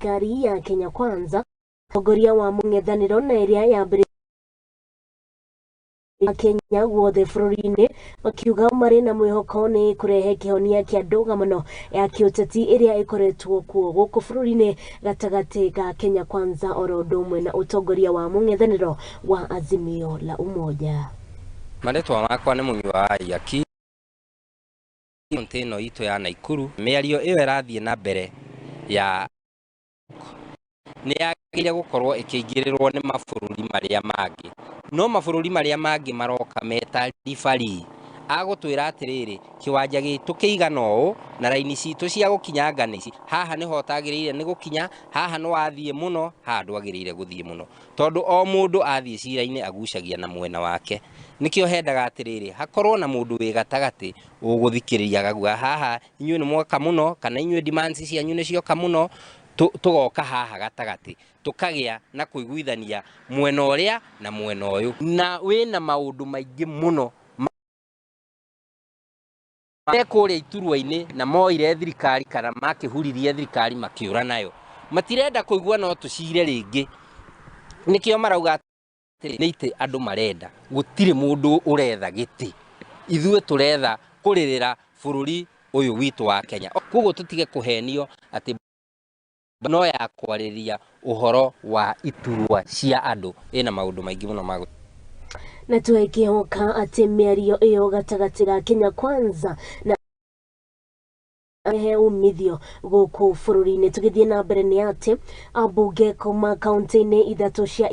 Thirikari ya Kenya Kwanza, mũtongoria wa mũng'ethanĩro, na ĩrĩa yambĩrĩirie Kenya guothe bũrũri-inĩ, makiuga marĩ na mwĩhoko nĩ kũrehe kĩhonia kĩa ndũgamano ya kĩũteti ĩrĩa ĩkoretwo kuo gũkũ bũrũri-inĩ gatagatĩ ga Kenya Kwanza oro ũndũ ũmwe na ũtongoria wa mũng'ethanĩro wa Azimio la Umoja. Marĩtwa makwa nĩ Mũnyua wa Iaki, kaunti ĩno itũ ya Naikuru. Mĩario ĩyo ĩrathiĩ na mbere ya nĩ yagĩrĩire gũkorwo ĩkĩingĩrĩrwo nĩ mabũrũri marĩa mangĩ, no mabũrũri marĩa mangĩ maroka meta referee agũtwĩra atĩrĩrĩ, kĩwanja gitũ kĩigana ũũ na raini citũ cia gũkinyanga nĩ ici, haha nĩho ũtagĩrĩire nĩ gũkinya, haha nĩ wathiĩ mũno, haha ndwagĩrĩire gũthiĩ mũno, tondũ o mũndũ athiĩ cira-inĩ agucagia na mwena wake. Nĩkĩo hendaga atĩrĩrĩ, hakorwo na mũndũ wĩ gatagatĩ ũgũthikĩrĩria akauga haha inyuĩ nĩ mwoka mũno, kana inyuĩ demands cianyu nĩ cioka mũno, tũgoka haha gatagatĩ tũkagĩa na kũiguithania mwena ũrĩa na mwena ũyũ, na wĩna maũndũ maingĩ mũno me kũrĩa iturwa-inĩ na moire thirikari kana makĩhuririe thirikari makĩũra nayo, matirenda kũigua no tũcire rĩngĩ. Nĩkĩo marauga atĩrĩ, nĩ itĩ andũ marenda, gũtirĩ mũndũ ũretha gĩtĩ, ithuĩ tũretha kũrĩrĩra bũrũri ũyũ witũ wa Kenya. Koguo tũtige kũhenio atĩ no ya kwarĩria ũhoro wa iturwa cia andũ, ĩna maũndũ maingĩ mũno ma Na twĩkĩhoka atĩ mĩario ĩyo gatagatĩ ga Kenya Kwanza na he umithio gũkũ bũrũri-inĩ. Tũgĩthiĩ na mbere nĩ atĩ ambunge kuma kaunti-inĩ ithatũ cia